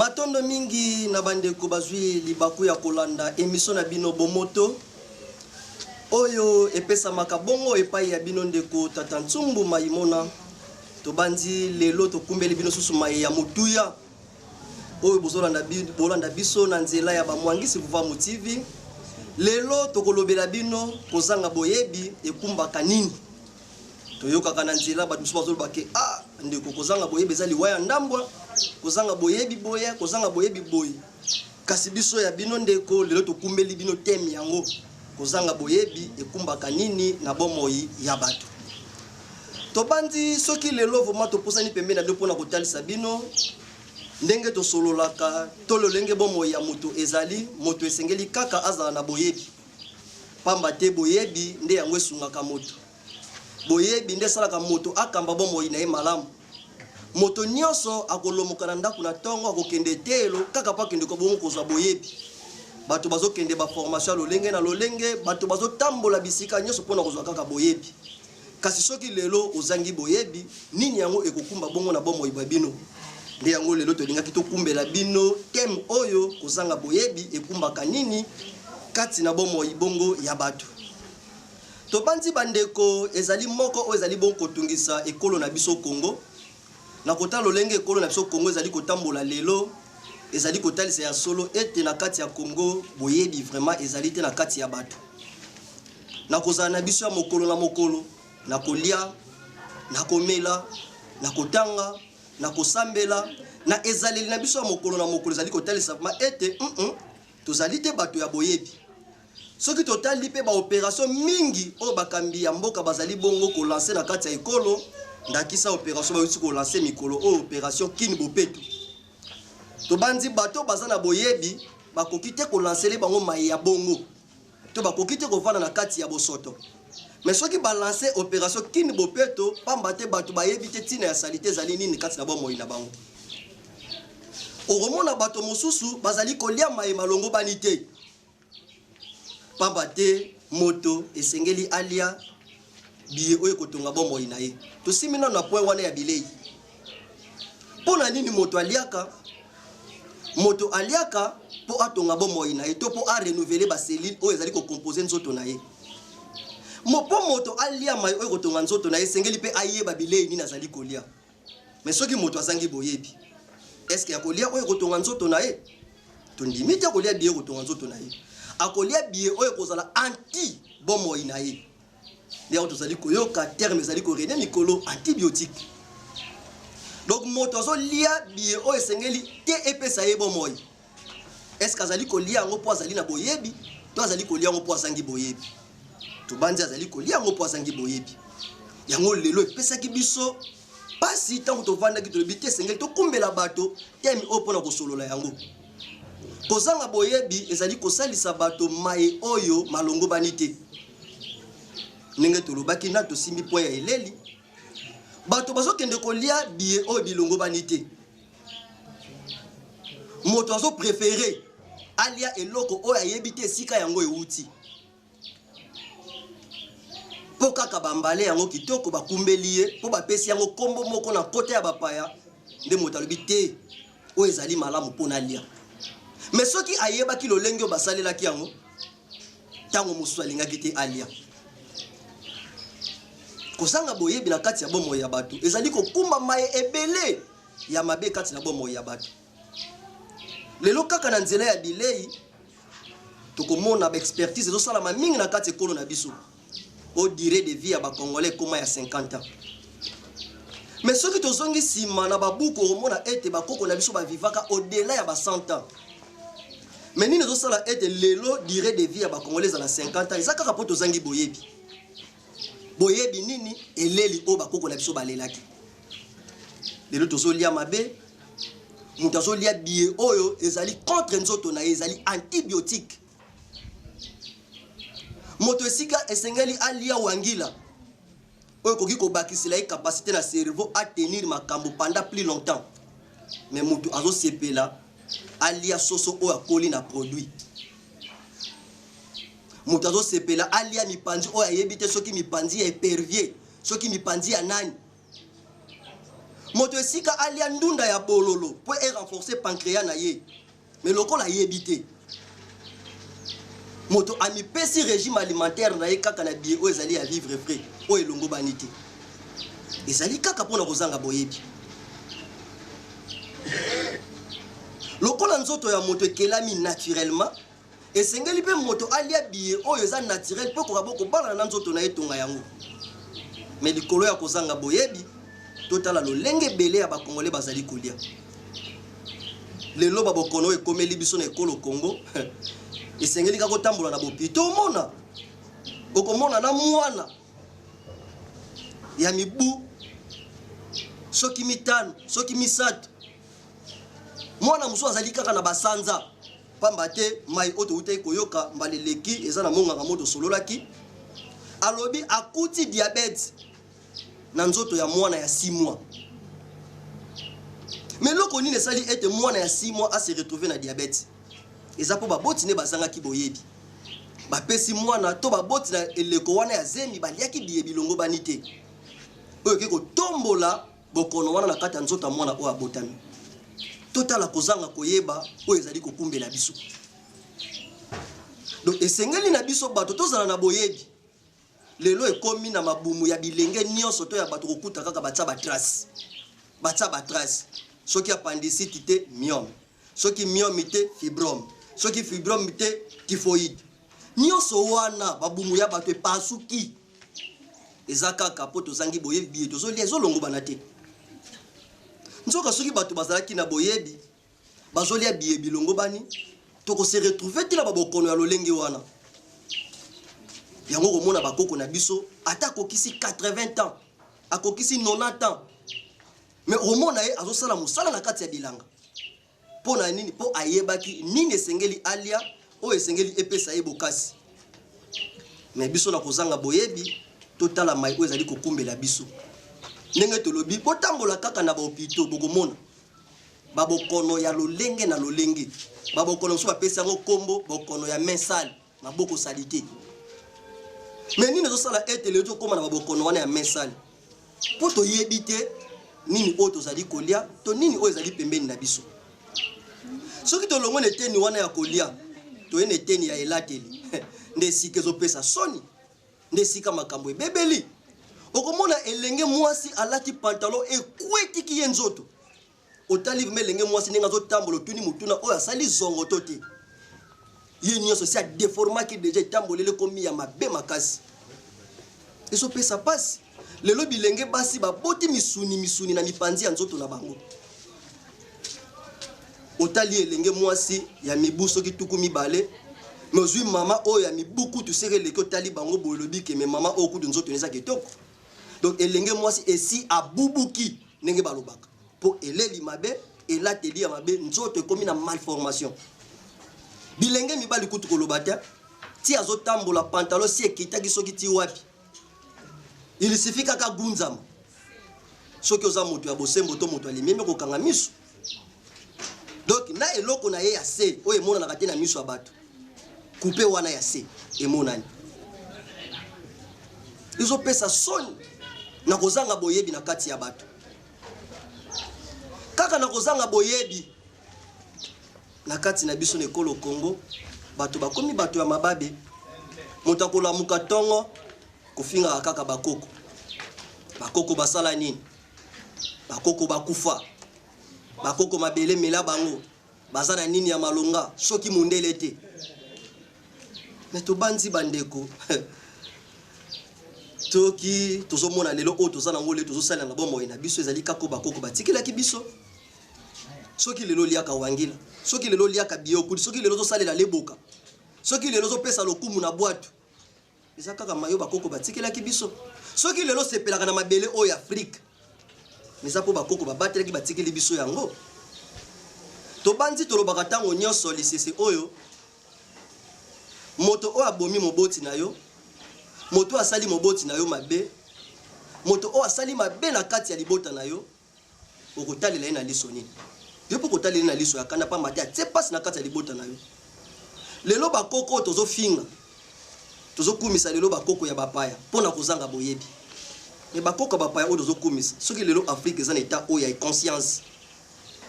Matondo mingi na bandeko bazwi libaku ya kolanda emission na bino Bomoto oyo epesamaka bongo epai ya bino ndeko Tata Ntsumbu Mayimona. Tobanzi lelo tokumbeli bino susu maye ya motuya oyo bozolanda bolanda biso na nzela ya bamwangisi Vuvamu TV. Lelo tokolobela bino kozanga boyebi ekumbaka nini. Toyokaka na nzela bato mosusu bazoloba ke ah ndeko, kozanga boyebi eza liwa ya ndambwa, kozanga boyebi boye, kozanga boyebi boye. Kasi biso ya bino ndeko, lelo tokumbeli bino teme yango, kozanga boyebi ekumbaka nini na bomoi ya bato. Tobandi soki lelo vraiment topusani pembeni na bino mpona kotalisa bino ndenge tosololaka to lolenge bomoi ya moto ezali. Moto esengeli kaka azala na boyebi, pamba te boyebi nde yango esungaka moto. Boyebi nde esalaka moto akamba bomoi na ye malamu. Moto nyonso akolomoka na ndako na ntongo, akokende eteyelo kaka mpo akende bongo kozwa boyebi. Bato bazokende ba formation ya lolenge na lolenge, bato bazotambola bisika nyonso mpo na kozwa kaka boyebi. Kasi soki lelo ozangi boyebi, nini yango ekokumba bongo na bomoi bwa bino? Nde yango lelo tolingaki tokumbela bino thème oyo, kozanga boyebi ekumbaka nini kati na bomoi bongo ya bato. Tobanzi bandeko, ezali moko oyo ezali bongo kotungisa ekolo na biso Congo. Na kotala lolenge ekolo na biso Congo ezali kotambola lelo, ezali kotalisa ya solo ete na kati ya Congo boyebi vraiment ezali te na kati ya bato. Na kozala na biso ya mokolo na mokolo, na kolia, na komela, na kotanga, na kosambela, na ezaleli na biso ya mokolo na mokolo ezali kotalisa vraiment ete tozali te bato ya boyebi. Soki totali mpe ba operation mingi oyo bakambi ya mboka bazali bongo ko lancer na kati ya ekolo, ndakisa operation bawuti ko lancer mikolo oyo, operation Kin Bopeto. Tobanzi bato baza na boyebi bakoki te ko lancer bango maye ya bongo, to bakoki te kovanda na kati ya bosoto. Mais soki ba lancer operation Kin Bopeto, pamba te bato bayebi te tina ya salite ezali nini kati na bomoi na bango. Okomona bato mosusu bazali kolia maye malongobani te. Pamba te moto esengeli alia biye oyo ekotonga bomoi na ye. Tosimbi nano na point wana ya bilei. Mpo na nini moto aliaka? Moto aliaka mpo atonga bomoi na ye to mpo a renouveler ba cellules oyo ezali ko composer nzoto na ye. Mpo moto alia mai oyo ekotonga nzoto na ye, esengeli mpe ayeba bilei nini azali kolia. Mais soki moto azangi boyebi, est-ce que akolia oyo ekotonga nzoto na ye? Tondimi te akolia biye ekotonga nzoto na ye. Akolia biye oyo ekozala anti bomoi na ye. Nde yango tozali koyoka terme ezali ko rene mikolo, antibiotique. Donc moto azolia biye oyo esengeli te epesa ye bomoi. Est-ce que azali kolia yango mpo azali na boyebi to azali kolia yango mpo azangi boyebi? Tobanzi azali kolia yango mpo azangi boyebi. Yango lelo epesaki biso pasi ntango tovandaki tolobi te esengeli tokumbela bato teme oyo mpo na kosolola yango. Kozanga boyebi ezali kosalisa bato maye oyo malongobani te. Ndenge tolobaki na tosimbi point ya eleli, bato bazokende kolia biye oyo bilongobani te. Moto azo prefere alia eloko oyo ayebi te esika yango ewuti, mpo kaka bambale yango kitoko bakumbeli ye, mpo bapesi yango nkombo moko na nkota ya bapaya, nde moto alobi te oyo ezali malamu mpo nalia. Me soki ayebaki lolenge oyo basalelaki yango, ntango mosusu alingaki te alia. Kozanga boyebi na kati ya bomoi ya bato ezali kokumba maye ebele ya mabe kati na bomoi ya bato. Lelo kaka na nzela ya bilei tokomona ba expertise ezosalama mingi na kati ekolo na biso. O durée de vie ya ba Congolais ekoma ya 50 ans. Mais soki tozongi nsima na babuku okomona ete bakoko na biso bavivaka au-delà ya ba 100 ans. Mais nini ezosala ete lelo durée de vie ya ba Congolais ezala 50 ans? Eza kaka mpo tozangi boyebi. Boyebi nini? Eleli oyo bakoko na biso balelaki. Lelo tozolia mabe, moto azolia biye oyo ezali contre nzoto na ye, ezali antibiotique. Moto esika esengeli alia wangila oyo ekoki kobakisela ye capacité na cerveau a tenir makambo pendant plus longtemps, mais moto azosepela alia soso oyo akoli na produit. Moto azosepela alia mipanzi oyo ayebi te soki mipanzi ya epervier, soki mipanzi ya nani. Moto esika alia ndunda ya bololo mpo e renforcer pancreas na ye, mais lokola ayebi te, moto amipesi régime alimentaire na ye kaka na biye oyo ezali ya vivre frais oyo elongobani te. Ezali kaka mpo na kozanga boyebi. Lokola nzoto ya moto ekelami naturellement, Esengeli mpe moto alia biye oyo eza naturel mpo ekoka bo kobalana na nzoto na ye tonga yango. Mais likolo ya kozanga boyebi, totala lolenge ebele ya ba Congolais bazali kolia. Lelo ba bokono oyo ekomeli biso na ekolo Congo, esengeli kaka otambola na bopito omona. Okomona na mwana ya mibu soki mitano, soki misato. Mwana mosusu azali kaka na basanza. Pamba te mai oyo towutaki koyoka mbala eleki eza na monganga moko tosololaki, alobi akuti diabète na nzoto ya mwana ya 6 mois. Mais eloko nini esali ete mwana ya 6 mois a se retrouver na diabète? Eza mpo baboti nde bazangaki boyebi. Bapesi mwana to baboti na eleko wana ya zemi baliaki biye bilongobani te, oyo ekoki kotombola bokono wana na kati ya nzoto ya mwana oyo abotami. Totala kozanga koyeba oyo ezali kokumbela biso. Donc esengeli na biso bato tozala na boyebi. Lelo ekomi na mabumu ya bilenge nyonso to ya bato kokuta kaka batia ba trace. Batia ba trace. Soki appendicite te, myome. Soki myome te, fibrome. Soki fibrome te, typhoïde. Nyonso wana mabumu ya bato epasuki. Eza kaka po tozangi boyebi biye tozolia ezolongobana te. Nzoka soki bato bazalaki na boyebi bazolia biye bilongobani, toko se retrouver te na babokono ya lolenge wana. Yango komona bakoko na biso ata akokisi 80 ans, akokisi 90 ans, mais okomona ye azosala mosala na kati ya bilanga. Mpo na nini? Mpo ayebaki nini esengeli alia, oyo esengeli epesa ye bokasi. Me biso na kozanga boyebi, totala mai oyo ezali kokumbela biso. Ndenge tolobi, botambola kaka na bahopito, bokomona babokono ya lolenge na lolenge. Babokono mosusu bapesi yango nkombo bokono ya main sale, maboko salite. Me nini ezosala ete lelo tokóma na babokono wana ya main sale? Mpo toyebi te nini oyo tozali kolia to nini oyo ezali pembeni na biso. Soki tolongwe na eteni wana ya kolia, toye na eteni ya elateli, nde esika ezopesa soni, nde esika makambo ebebeli. Okomona elenge mwasi alati pantalon ekwetiki ye nzoto. Otali vrema elenge mwasi ndenge azotambola, otuni motuna oyo asali zongo to te. Ye nyonso si adeformaki deja, etamboleli ekomi ya mabe makasi, ezopesa pasi. Lelo bilenge basi baboti misuni misuni na mipanzi ya nzoto na bango. Otali elenge mwasi ya mibu soki 20, me ozwi mama oyo ya mibu kutu seke eleki, otali bango boye olobi ke me mama oyo kutu nzoto eza kitoko. Donc elenge mwasi esi abubuki ndenge balobaka, po eleli mabe, elateli ya mabe, nzoto ekomi na malformation. Bilenge mibali kutu koloba te, ti azotambola pantalon si ekitaki soki ti wapi, il suffit kaka gunzama. Soki oza moto ya bosembo to moto alimemi, kokanga miso. Donc na eloko na ye ya se oyo emonanaka te na miso ya bato, coupe wana ya se emonani, ezopesa soni na kozanga boyebi na kati ya bato. Kaka na kozanga boyebi na kati na biso na ekolo Congo, bato bakomi bato ya mababe. Moto akolamuka ntongo kofingaka kaka bakoko. Bakoko basala nini? Bakoko bakufa, bakoko mabele mela bango, baza na nini ya malonga soki mondele te? Me tobanzi bandeko, toki tozomona lelo oyo toza nango, lelo tozosalela na bomoi na biso ezali kaka bakoko batikelaki biso. Soki lelo oliaka wangila, soki lelo oliaka biokudi, soki lelo ozosalela leboka, soki lelo ozopesa lokumu na bwatu, eza kaka mayo bakoko batikelaki biso. Soki lelo osepelaka na mabele oyo ya Afrique, eza mpo bakoko babatelaki, batikeli biso yango. Tobanzi tolobaka ntango nyonso lisese oyo: moto oyo abomi moboti na yo, moto oyo asali moboti na yo mabe, moto oyo asali mabe na kati ya libota na yo, okotalela ye na liso nini? Yo mpo kotalela ye na liso ya kanda, pamba te atie mpasi na kati ya libota na yo. Lelo bakoko oyo tozofinga, tozokumisa lelo bakoko ya bapaya mpo na kozanga boyebi. Mais bakoko bapaya oyo tozokumisa, soki lelo Afrique eza na état oyo ya conscience,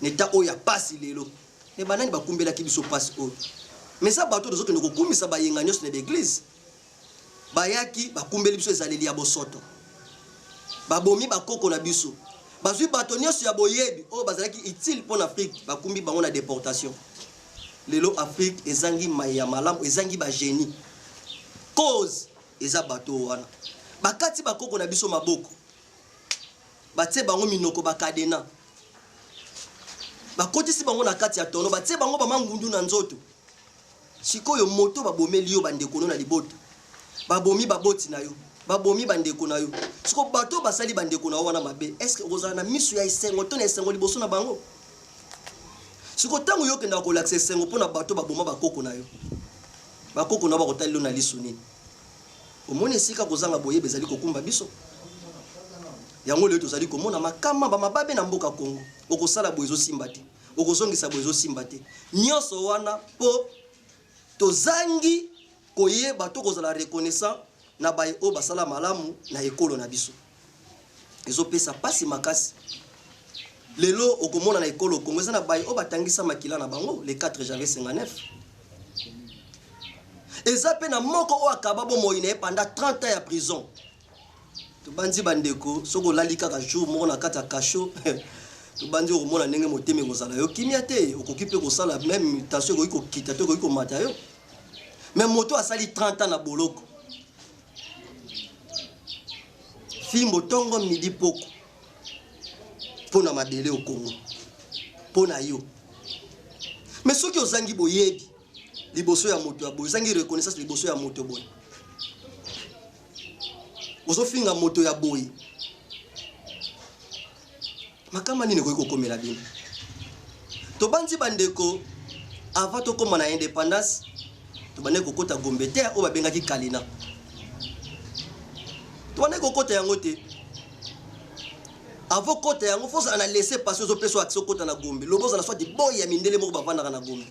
na état oyo ya pasi lelo, mais banani bakumbelaki biso pasi oyo? Mais eza bato oyo tozokende kokumisa bayenga nyonso na baeglise. Bayaki bakumbeli biso ezaleli ya bosoto, babomi bakoko na biso, bazwi bato nyonso ya boyebi oyo bazalaki utile mpo na Afrique, bakumbi bango na déportation. Lelo Afrique ezangi mai ya malamu, ezangi bagenie. Cause eza bato wana bakati bakoko na biso maboko, batie bango minoko bakadena, bakotisi bango na kati ya tono, batie bango bamangundu na nzoto. Sikoyo moto babomeli yo bandeko no na libota, babomi baboti na yo, babomi bandeko na yo. Sikoyo bato basali bandeko na yo wana mabe, est-ce okozala na miso ya esengo to na esengo liboso na bango? Sikoyo ntango yo okendaka kolakisa esengo mpo na bato baboma bakoko na yo, bakoko na yo bakotali yo na liso nini? Omoni esika kozanga boyebi ezali kokumba biso. Yango lelo tozali komona makama bamababe na mboka Congo. Okosala boye ezosimba te, okozongisa boye ezosimba te. Nyonso wana mpo tozangi koyeba to kozala reconnaissant na baye oyo basala malamu na ekolo na biso. Ezopesa pasi makasi. Lelo okomona na ekolo Congo eza na baye oyo batangisa makila na bango le 4 janvier 59. Eza pe na moko oyo akaba bomoi na ye pendant 30 ans ya prison. Tobandi bandeko, soki olali kaka jour moko na kati ya cachot, tobandi okomona ndenge motema ekozala yo kimia te, okoki mpe kosala meme tension ekoki kokita to ekoki komata yo. Mais moto asali 30 ans na boloko, fimbo tongo midi poko mpo na mabele au Congo, mpo na yo. Mais soki ozangi boyebi liboso ya moto ya boye, ozangi reconnaissance liboso ya moto boye, ozofinga moto ya boye, makama nini ekoki kokomela bino? Tobandi bandeko, avant tokóma na indépendance, tobandaki kokota Gombe te oyo babengaki Kalina. Tobandaki kokota yango te. Avant kota yango, faut ozala na laisser passer, ozopesa accès okota na Gombe. Lobo ozala soit boy ya mindele moko bavandaka na Gombe.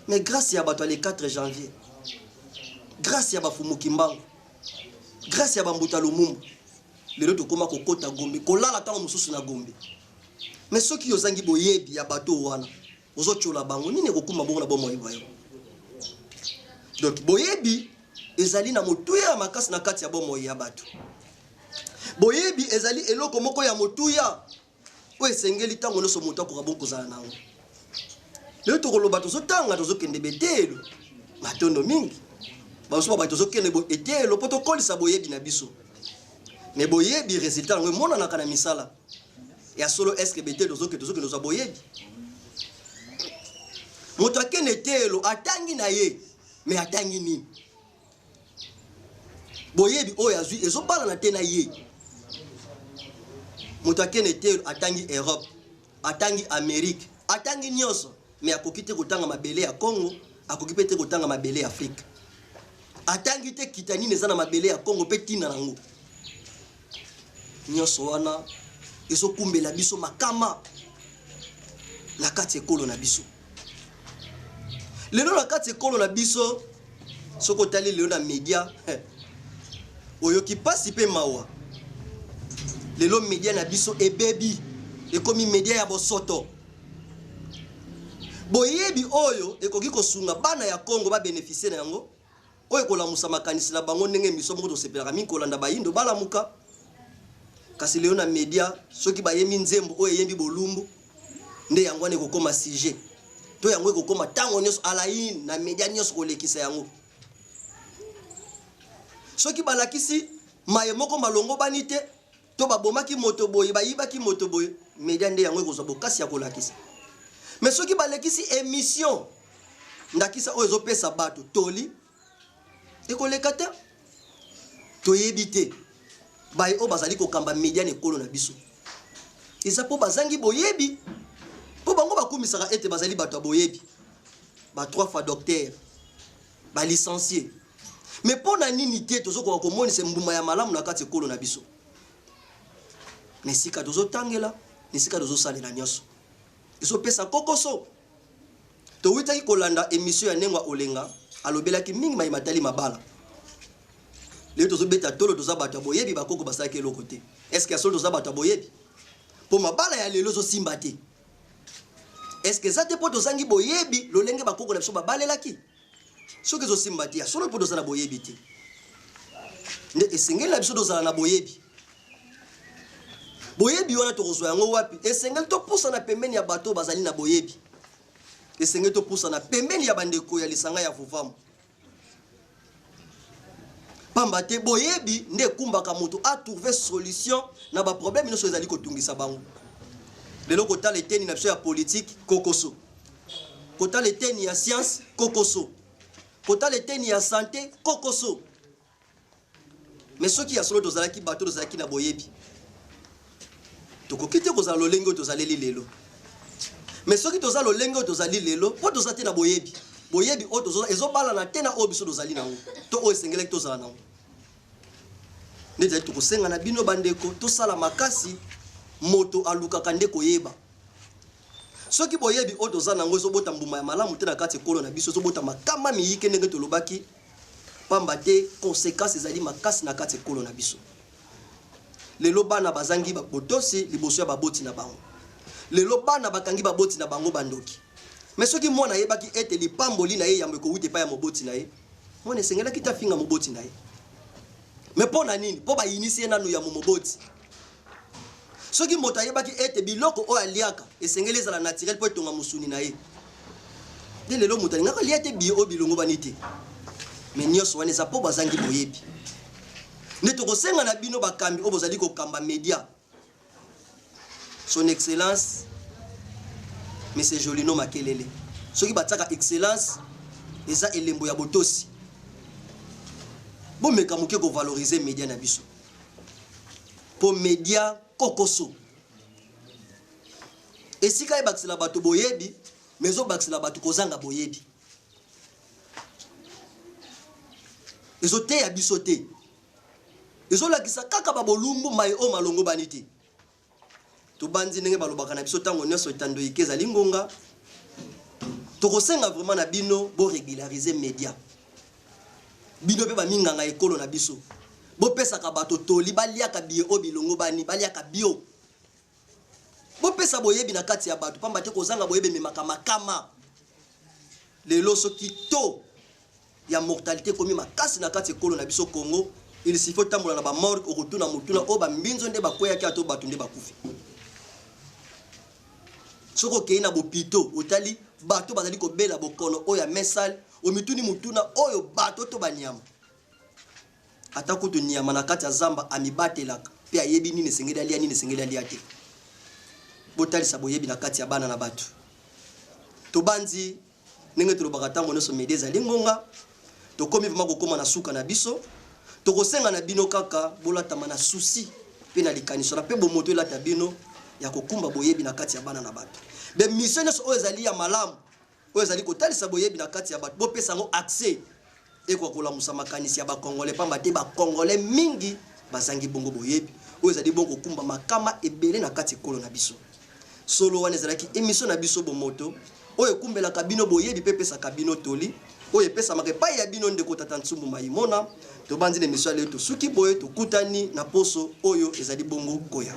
Mais grâce ya bato ya le 4 janvier, grâce ya bafumu Kimbangu, grâce ya bambuta Lumumba, lelo tokóma kokota Gombe, kolala ntango mosusu na Gombe. Mais soki ozangi boyebi ya bato wana, ozotyola bango, nini ekokuma bongo na bomoi bwa yo? Donc boyebi ezali na motuya ya makasi na kati ya bomoi ya bato. Boyebi ezali eloko moko ya motuya oyo esengeli ntango nyonso moto akoka bongo kozala na yango. Lelo tokoloba tozotanga, tozokende betelo, matondo mingi. Bamosusu babato tozokende etelo mpo tokolisa boyebi na biso. Mais boyebi résultat yango emonanaka na misala ya solo. Est-ce que betelo tozokende, tozokende kozwa boyebi? Moto akende etelo atangi na ye, mais atangi nini? Boyebi oyo azwi ezobalana te na ye. Moto akende etelo atangi Europe, atangi Amérique, atangi nyonso, mais akoki te kotanga mabele ya Congo, akoki mpe te kotanga mabele ya Afrique. Atangi te kita nini eza na mabele ya Congo mpe ntina nango. Nyonso wana ezokumbela biso makama na kati ekolo na biso. Lelo na kati ekolo na biso, soki otali lelo na media, oyoki pasi mpe mawa. Lelo media na biso ebebi, ekomi media ya bosoto. Boyebi oyo ekoki kosunga bana ya Congo babénéficie na yango, oyo ekolamusa makanisi na bango ndenge miso moko tosepelaka mingi kolanda bayindo balamuka. Kasi lelo na media, soki bayembi nzembo oyo eyembi bolumbu, nde yango wana ekokoma sujet, to yango ekokoma ntango nyonso alaine na media nyonso kolekisa yango. Soki balakisi maye moko malongo bani te, to babomaki moto boye, bayibaki moto boye, media nde yango ekozwa bokasi ya kolakisa. Mais soki balekisi émission ndakisa oyo ezopesa bato toli, ekoleka te. Toyebi te baye oyo bazali kokamba media na ekolo na biso, eza mpo bazangi boyebi, mpo bango bakumisaka ete bazali bato ya boyebi, ba 3 fois docteur, ba licencié. Mais mpo na nini te tozokoka komonisa mbuma ya malamu na kati ekolo na biso, na esika tozotangela, na esika tozosalela nyonso ezopesa kokoso? Towutaki kolanda émission ya Nengwa Olenga, alobelaki mingi maye matali mabala. Lelo tozobeta tolo, toza bato ya boyebi, bakoko basalaki eloko te. Est ce que ya solo toza bato ya boyebi? Mpo mabala ya lelo ezosimba te. Est ce que eza te mpo tozangi boyebi lolenge bakoko na biso babalelaki? Soki ezosimba te, ya solo mpo toza na boyebi te. Nde esengeli na biso tozala na boyebi. Boyebi wana tokozwa yango wapi? Esengeli topusana pembeni ya bato bazali na boyebi. Esengeli topusana pembeni ya bandeko ya lisanga ya Vuvamu. Pamba te boyebi nde ekumbaka moto a trouver solution na ba problème nyonso ezali kotungisa bango. Lelo kotala eteni na biso ya politique, kokoso. Kotala eteni ya science, kokoso. Kotala eteni ya sante, kokoso. Mais soki ya solo tozalaki bato tozalaki na boyebi, tokoki te kozala lolenge oyo tozaleli lelo. Mais soki toza lolenge oyo tozali lelo, mpo toza te na boyebi, boyebi oyo tozo ezobalana te na oyo biso tozali nango to oyo esengelaki tozala nango. Nde ezali tokosenga na bino bandeko, tosala makasi. Moto alukaka nde koyeba. Soki boyebi oyo toza nango ezobota mbuma ya malamu te na kati ekolo na biso, ezobota makama miyike ndenge tolobaki, pamba te conséquence ezali makasi na kati ekolo na biso. Lelo bana bazangi botosi liboso ya baboti na bango. Lelo bana bakangi baboti na bango bandoki. Mais soki mwana ayebaki ete lipamboli na ye yambo ekowuta epai ya moboti na ye, mwana esengelaki te afinga moboti na ye. Mais mpo na nini? Mpo bayinisi ye nanu yambo moboti. Soki moto ayebaki ete biloko oyo aliaka esengeli ezala naturel mpo etonga mosuni na ye, nde lelo moto alingaka alia te biye oyo bilongobani te. Me nyonso wana eza mpo bazangi boyebi. Nde tokosenga na bino bakambi oyo bozali kokamba media, Son Excellence Monsieur Jolino Makelele, soki batiaka excellence eza elembo ya botosi, bomeka moke kovalorize media na biso. Po media kokoso esika ebakisela bato boyebi, mais ezobakisela bato kozanga boyebi. Ezoteya biso te, ezolakisa kaka babolumbu mai oyo malongobani te. Tobanzi ndenge balobaka na biso ntango nyonso, etando ike ezali ngonga. Tokosenga vraiment na bino boregularize media. Bino mpe baminganga ekolo na biso, bopesaka bato toli baliaka biye oyo bilongobani, baliaka bio. Bopesa boyebi na kati ya bato, pamba te kozanga boyebi ememaka makama. Lelo soki taux ya mortalité ekomi makasi na kati ekolo na biso Congo, il suffit otambola na ba morgue, okotuna motuna oyo bambinzo nde bakweyaki ato bato nde bakufi. Soki okei na bopito, otali bato bazali kobela bokono oyo ya mesale, omituni motuna oyo bato to banyama. Ata kutu nyama na kati ya zamba amibatelaka mpe ayebi nini esengeli alia, nini esengeli alia te. Botalisa boyebi na kati ya bana na bato. Tobanzi ndenge tolobaka ntango nyonso, media ezali ngonga. Tokomi vraiment kokóma na suka na biso. Tokosenga na bino kaka bolatama na souci mpe na likaniso na mpe bomoto elata bino ya kokumba boyebi na kati ya bana na bato. Bemission nyonso oyo ezali ya malamu, oyo ezali kotalisa boyebi na kati ya bato, bopesa yango accès, ekoka kolamusa makanisi ya bakongole, pamba te bakongole mingi bazangi bongo boyebi oyo ezali bongo kokumba makama ebele na kati ekolo na biso. Solo wana ezalaki emission na biso Bomoto, oyo ekumbelaka bino boyebi mpe epesaka bino toli, oyo epesamaka epai ya bino ndeko Tata Nsumbu Mayimona. Tobanzi na emission ya lelo tosuki boye, tokutani na poso oyo ezali bongo koya.